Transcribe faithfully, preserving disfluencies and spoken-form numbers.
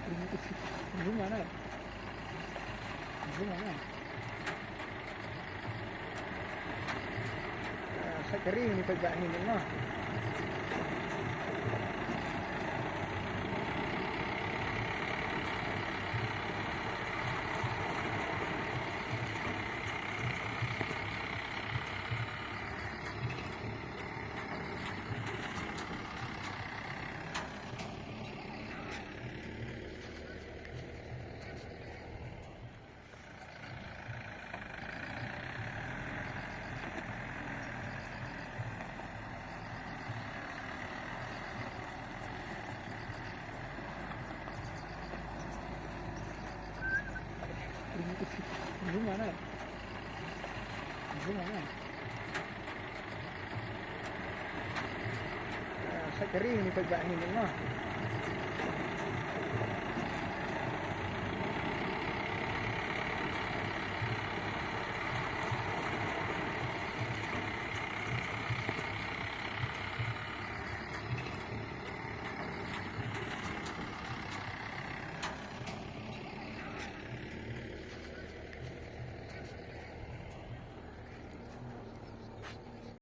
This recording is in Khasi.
Zoom mana? Zoom mana? Sa kari ni peit ba hi ni no. Zoom mana? Zoom mana? Sa kari ni peit ba hi ni no.